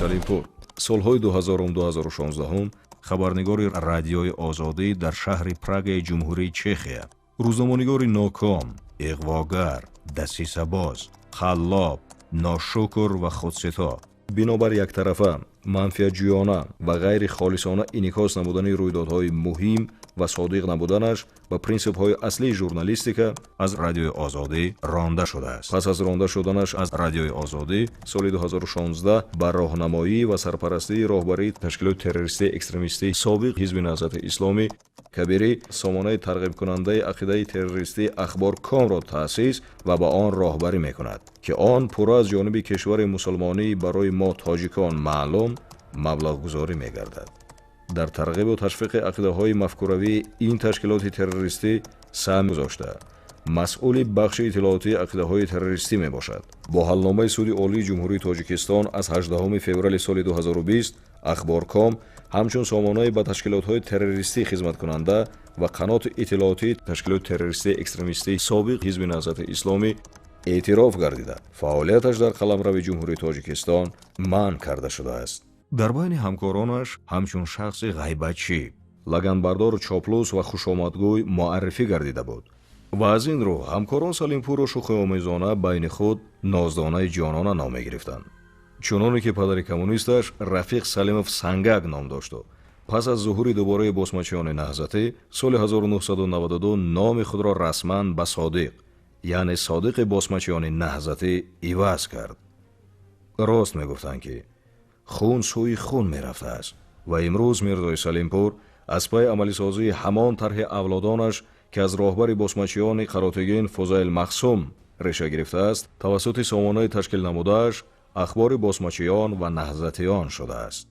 Салимпур солҳои 2000-2016 хабарнигори Радиои Озодӣ дар шаҳри Прагаи Ҷумҳурии Чехия, рӯзноманигори ноком, иғвогар, дасисабоз, қаллоб, ношукр ва худсито, бинобар яктарафа, манфиатҷӯёна ва ғайри холисона инъикос намудани рӯйдодҳои муҳим ва содиқ набуданаш ба принсипҳои аслии журналистика, аз Радиои Озодӣ ронда шудааст. Пас аз ронда шуданаш аз Радиои Озодӣ, соли 2016 ба роҳнамоӣ ва сарпарастии роҳбарии ташкилоти террористии экстремистии собиқ Ҳизби Наҳзати Исломӣ Кабирӣ сомонаи тарғибкунандаи ақидаи террористии Ахбор Комро таъсис ва ба он роҳбарӣ мекунад, ки он пурра аз ҷониби кишвари мусулмонӣ барои мо тоҷикон маълум маблағгузорӣ мегардад. Дар тарғибу ташвиқи ақидаҳои мафкуравии ин ташкилоти террористӣ саҳм гузошта, масъули бахши иттилоотии ақидаҳои террористӣ мебошад. Бо ҳалномаи Суди Олии Ҷумҳурии Тоҷикистон аз 18 феврали соли 2020 Ахборком ҳамчун сомонаи ба ташкилотҳои террористӣ хизматкунанда ва қаноти иттилоотии ташкилоти террористии экстремистии собиқ Ҳизби Наҳзати Исломӣ эътироф гардида, фаъолияташ дар қаламрави Ҷумҳурии Тоҷикистон манъ карда шудааст. Дар байни ҳамкоронаш ҳамчун шахси ғайбатчӣ, лаганбардору чоплус ва хушомадгӯй муаррифӣ гардида буд ва аз ин рӯ ҳамкорон Салимпурро шӯхиомезона байни худ Ноздонаи Ҷонона ном мегирифтанд, чуноне ки падари коммунисташ Рафиқ Салимов Сангак ном дошту пас аз зуҳури дубораи босмачиёни наҳзатӣ соли 1992 номи худро расман ба Содиқ, яъне Содиқи босмачиёни наҳзатӣ, иваз кард. Рост мегуфтанд, ки хун сӯи хун мерафтааст ва имрӯз Мирзои Салимпур аз пай амалисозии ҳамон тарҳи авлодонаш, ки аз роҳбари босмачиёни Қаротегин Фузайл Махсум реша гирифтааст, тавассути сомонаи ташкил намудааш ахбори босмачиён ва наҳзатиён шудааст.